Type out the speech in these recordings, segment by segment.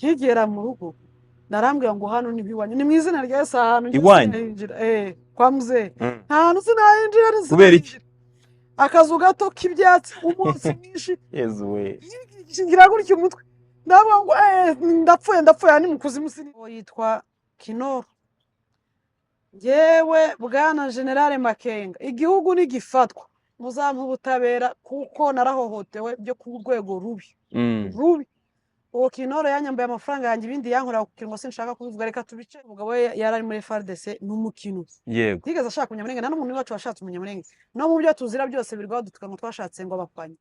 Nkigera mu rugo narambwira ngo hano ni iwanyu, ni mu izina rya Yesu, ahantu njye Iwanyu? sinahinjira, kwa muzehe. Nta hantu sinahinjira. Kubera iki? Sinahinjira, akazu gato k'ibyatsi, umunsi mwinshi. Yezu we! Ngira gutya umutwe, ndavuga ngo ndapfuye, ndapfuye, aha ni mu kuzimu. Uwo yitwa Kinoro. Njyewe bwana Generale Makenga, igihugu nigifatwa muzampa ubutabera, kuko narahohotewe byo ku rwego rubi rubi. Uwo Kinoro yanyambaye amafaranga yanjye, ibindi yankorera kugira ngo sinshaka kubivuga, reka tubice. Umugabo we yari ari muri FARDC, ni umukino. Ntigeze ashaka umunyamurenge, nta n'umuntu iwacu washatse umunyamurenge. No mu byo tuzira byose birirwa badutuka ngo twashatse ngo abapanye.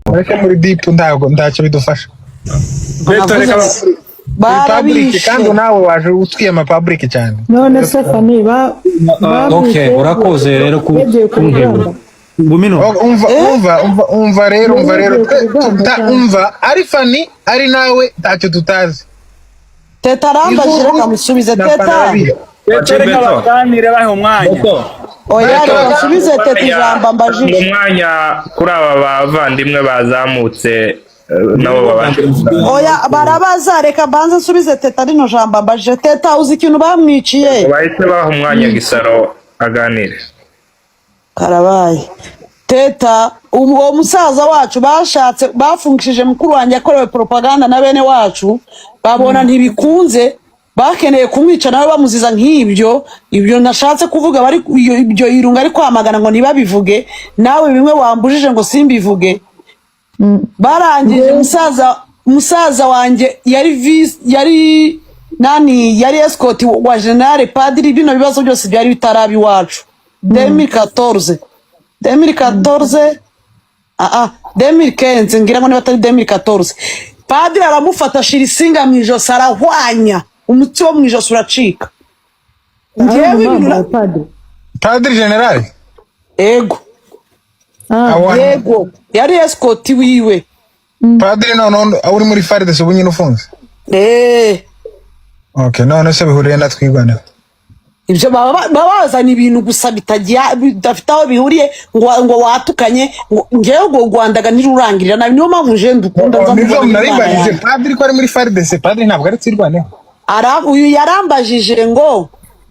Mureke muri deep, ntabwo ntacyo bidufasha. Beto, reka. Kuri public. Barabishe. Kandi nawe waje utwiyama public cyane. None se Fani ba Okay, urakoze rero bagiye ku kunkebura. rugamba. Ngumino. Oh, umva, umva, umva, umva rero, umva rero. Bagiye ku rugamba cyane. Umva, ari Fani ari nawe, ntacyo tutazi. Teta arambajije, reka musubize. Na Teta. Fani. Beto, reka Beto. baganire, bahe umwanya. Beto. Oya, Beto. reka nsubize Teta ijambo ambajije. Umwanya kuri aba bavandimwe bazamutse, nabo babashe. Oya, barabaza, reka mbanze nsubize Teta rino jambo ambajije. Teta, uzi ikintu bamwiciye? Bahise baha umwanya Gisaro aganire. Karabaye. Teta, uwo musaza wacu bashatse bafungishije mukuru wanjye yakorewe propaganda na bene wacu, babona ntibikunze, bakeneye kumwica nawe bamuziza nk'ibyo. Ibyo nashatse kuvuga bari ibyo Irunga ari kwamagana ngo ntibabivuge, nawe bimwe wambujije ngo simbivuge. Barangije musaza wanjye yari vice, yari nani, yari escort wa General Padiri. Bino bibazo byose byari bitaraba iwacu 2014, 2014, 2015 ngira ngo, niba atari 2014. Padiri aramufata, ashira isinga mu ijosi, arahwanya umutsi wo mu ijosi uracika. Njyewe ibintu Padiri? Padiri general? Ego. Awa. Yego, yari escort wiwe. Padiri none uri muri FARDC ubu nyine ufunze? Eh. Okay, none se bihuriye na Twirwaneho? Ibyo baba bazana ibintu gusa bitagiye, bidafite aho bihuriye, ngo watukanye, ngo ngewe ngo Rwandaga ntirurangirira nabi, niyo mpamvu nje ndukunda nza Nibyo mvuga n'Imana narimbajije. yanjye. Padiri ko ari muri FARDC, padiri ntabwo ari Twirwaneho. Uyu yarambajije ngo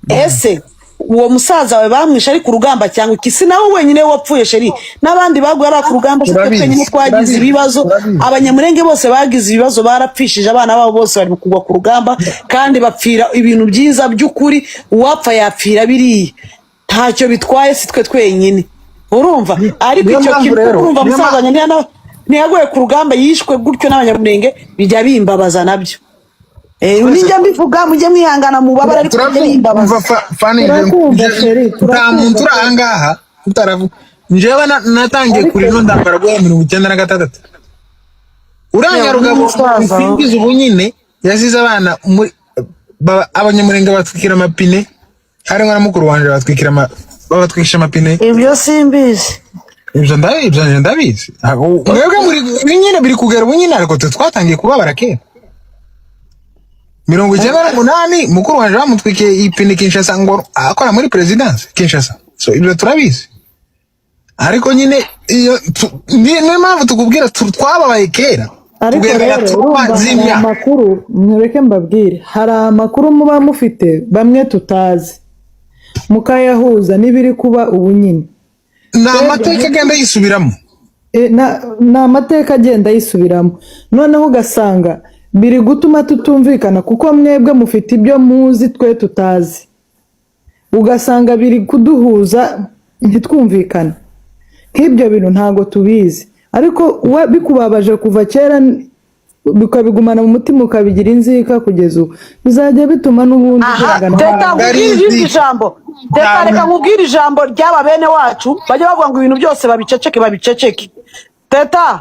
ese uwo musaza wawe bamwishe ari ku rugamba cyangwa iki? Si nawe wenyine wapfuye chéri, n'abandi baguye ari ku rugamba. Si twe Turabizi, twenyine twagize turabizi, ibibazo. turabizi. Abanyamurenge bose bagize ibibazo, barapfishije abana babo bose, bari mu kugwa ku rugamba kandi bapfira ibintu byiza by'ukuri. Uwapfa yapfira biriya, ntacyo bitwaye, si twe twenyine, urumva? Ariko Niyo icyo mpamvu kintu rero, urumva, niyo musaza wanjye ntiyaguye ku rugamba, yishwe gutyo n'Abanyamurenge, bijya bimbabaza nabyo. Nijya mbivuga mujye mwihangana mubabara, ariko bijya bimbabaza. Umva, Fani, Turakumva, chéri, nta turakumva. muntu uri ahangaha utaravuga. Njyewe natangiye Ariko- kuri ino ndambara guhera 96. Uriya Nyarugabo Umusaza. usingiza ubu nyine yasize abana muri Abanyamurenge batwikira amapine, harimo na mukuru wanje batwikira babatwikisha amapine. Ibyo simbizi. Ibyo nje ndabizi. Mwebwe muri ibi nyine biri kugera ubu nyine, ariko twe twatangiye kubabara kera. 98 mukuru wanje bamutwikiye ipine Kinshasa, ngo akora muri présidence Kinshasa. So ibyo turabizi, ariko nyine iyo niyo mpamvu tukubwira twababaye kera. Ariko Tugendera rero trauma urumva, hari z'imyaka. amakuru, mureke mbabwire, hari amakuru muba mufite bamwe tutazi, mukayahuza n'ibiri kuba ubu nyine. Ni amateka agenda yisubiramo. Ni amateka agenda yisubiramo, noneho ugasanga biri gutuma tutumvikana, kuko mwebwe mufite ibyo muzi twe tutazi, ugasanga biri kuduhuza ntitwumvikane. Nk'ibyo bintu ntabwo tubizi, ariko bikubabaje kuva kera, bikabigumana mu mutima, ukabigira inzika kugeza ubu, bizajya bituma n'ubundi Aha. ugirana Teta, nabi. nkubwire irindi jambo. Teta, reka nkubwire ijambo ry'aba bene wacu bajya bavuga ngo ibintu byose babiceceke, babiceceke. Teta,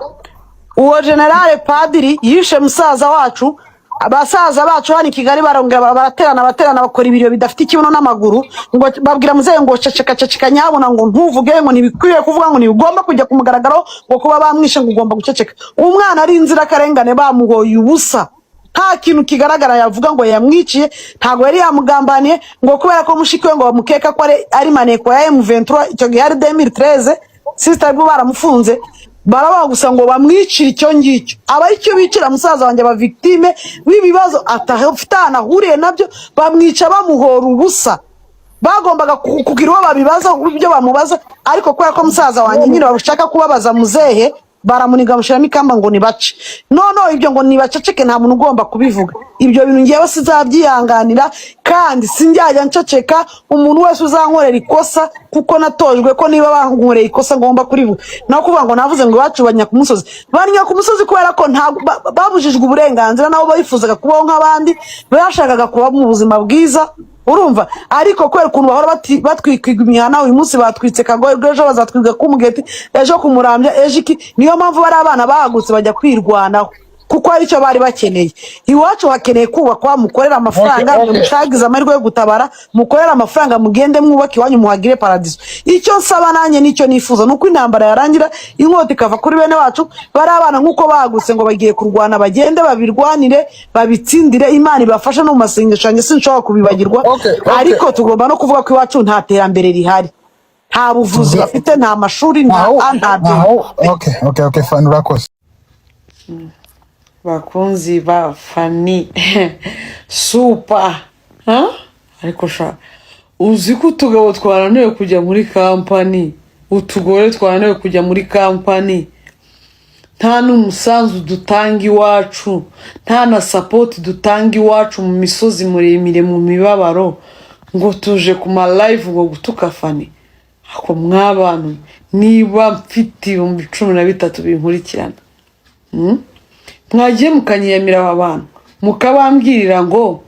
uwo generale Padiri yishe musaza wacu. Abasaza bacu hano i Kigali barongera baraterana, baterana, bakora ibiriyo bidafite ikibuno n'amaguru, ngo babwira muzehe ngo ceceka, ceceka nyabuna, ngo ntuvuge, ngo ntibikwiye kuvuga, ngo ntibigomba kujya ku mugaragaro, ngo kuba bamwishe ngo ugomba guceceka. Umwana ari inzirakarengane, bamuhoye ubusa, nta kintu kigaragara yavuga ngo yamwiciye, ntabwo yari yamugambaniye, ngo kubera ko mushiki we ngo bamukeka ko ari maneko ya M23. Icyo gihe ari 2013, sister bwo baramufunze. Barabaha gusa ngo bamwicire icyo ngicyo, aba aricyo bicira musaza wanjye, aba victime w'ibibazo atafite ahantu ahuriye nabyo, bamwica bamuhora ubusa. Bagombaga kugira uwo babibaza ibyo bamubaza, ariko kubera ko musaza wanjye nyine bashaka kubabaza muzehe, baramuniga, bamushyiramo ikamba ngo nibace. No ibyo ngo nibaceceke, nta muntu ugomba kubivuga. Ibyo bintu ngewe sizabyihanganira kandi sinjyajya nceceka. Umuntu wese uzankorera ikosa, kuko natojwe ko niba bankoreye ikosa ngomba kurivuga. Naho kuvuga ngo navuze ngo iwacu banya ku musozi, banya ku musozi kubera ko ntabwo babujijwe uburenganzira. Nabo bifuzaga kubaho nk'abandi, bashakaga kuba mu buzima bwiza, urumva? Ariko kubera ukuntu bahora batwikirwa imihana, uyu munsi batwitse Kagohe, ejo bazatwika Kumugeti, ejo Kumurambya, ejo iki. Niyo mpamvu bari abana bahagurutse bajya kwirwanaho, kuko hari icyo bari bakeneye. Iwacu hakeneye kubakwa, mukorere amafaranga. Okay. Mutagize amahirwe yo gutabara, mukorere amafaranga, mugende mwubake iwanyu, muhagire paradiso. Icyo nsaba nanjye nicyo nifuza ni uko intambara yarangira, inkota ikava kuri bene wacu. Bari abana nk'uko bahagurutse ngo bagiye kurwana, bagende babirwanire, babitsindire. Imana ibafashe no mu masengesho yanjye sinshobora kubibagirwa. Okay. Ariko tugomba no kuvuga ko iwacu nta terambere rihari, nta buvuzi bafite, nta mashuri, nta Aho A, nta B. Aho, okay, fine, urakoze. Bakunzi ba Fani Super, ha? Ariko sha, uzi ko utugabo twananiwe kujya muri kampani, utugore twananiwe kujya muri kampani, nta n'umusanzu dutanga iwacu, nta na support dutanga iwacu mu misozi miremire, mu mibabaro, ngo tuje ku ma live ngo gutuka Fani. Ako mwabantu, niba mfite 13,000 binkurikirana, Mwagiye mukanyiyamira aba bantu, mukabambwirira ngo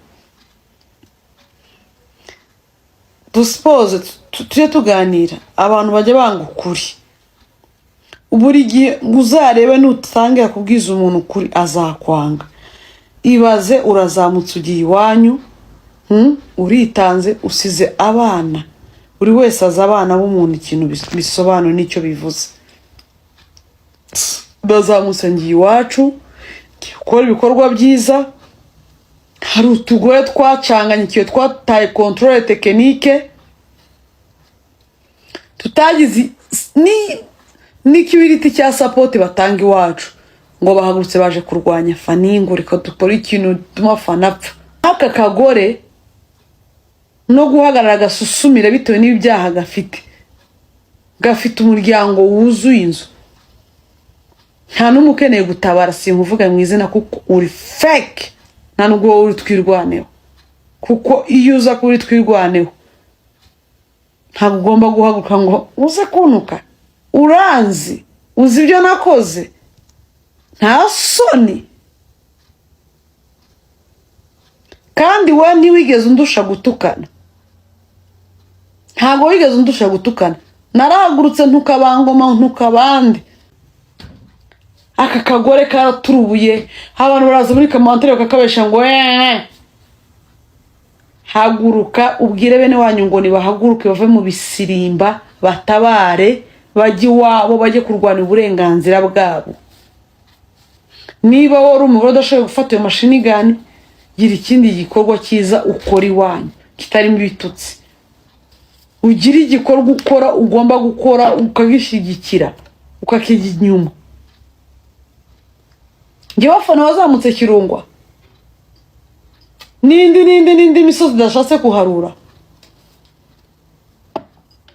dusipoze tujye tuganira. Abantu bajya banga ukuri buri gihe. Uzarebe, nutangira kubwiza umuntu ukuri azakwanga. Ibaze urazamutse ugiye iwanyu, Uritanze, usize abana. Buri wese azi abana b'umuntu ikintu bisobanura n'icyo bivuze. Ndazamutse ngiye iwacu, ngiye gukora ibikorwa byiza, hari utugore twacanganyikiwe, twataye contrôle technique, tutagize n'ikibiriti cya support batanga iwacu, ngo bahagurutse baje kurwanya Fani, ngo reka dukore ikintu gituma Fani apfa. Aka kagore no guhagarara gasusumire bitewe n'ibyaha gafite, gafite umuryango wuzuye inzu, nta n'umwe ukeneye gutabara. Sinkuvuga mu izina kuko uri fake, nta nubwo wowe uri Twirwaneho, kuko iyo uza kuba uri Twirwaneho ntabwo ugomba guhaguruka ngo uze kuntuka. Uranzi, uzi ibyo nakoze, nta soni? Kandi we ntiwigeze undusha gutukana, ntabwo wigeze undusha gutukana. Narahagurutse ntuka bangoma, ntuka abandi. Aka kagore karaturubuye, abantu baraza muri commentaire bakakabesha ngo eee. Haguruka ubwire bene wanyu ngo nibahaguruke bave mu bisirimba, batabare, bajye iwabo, bajye kurwana uburenganzira bwabo. Niba wowe uri umugore udashoboye gufata iyo machine gun, gira ikindi gikorwa cyiza ukora iwanyu kitarimo ibitutsi. Ugire igikorwa ukora, ugomba gukora, ukagishyigikira, ukakijya inyuma. Njyewe abafana wazamutse Kirungwa n'indi n'indi n'indi misozi idashatse kuharura,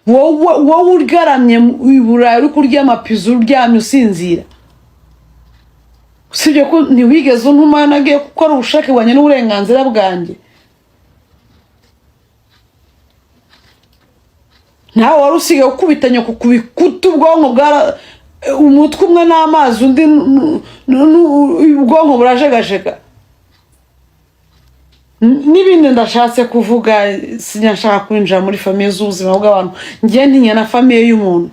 wowe ugaramye i Burayi, uri kurya amapizo, uryamye usinzira, usibye ko ntiwigeze untuma nagiye gukora ubushake bwanjye n'uburenganzira bwanjye. Nawe wari usigaye ukubita nyoko ku bikuta, ubwonko bwara umutwe umwe n'amazi, undi ubwonko burajegajega. N'ibindi ndashatse kuvuga, sinyashaka kwinjira muri famille z'ubuzima bw'abantu. Njye ntinya na famille y'umuntu.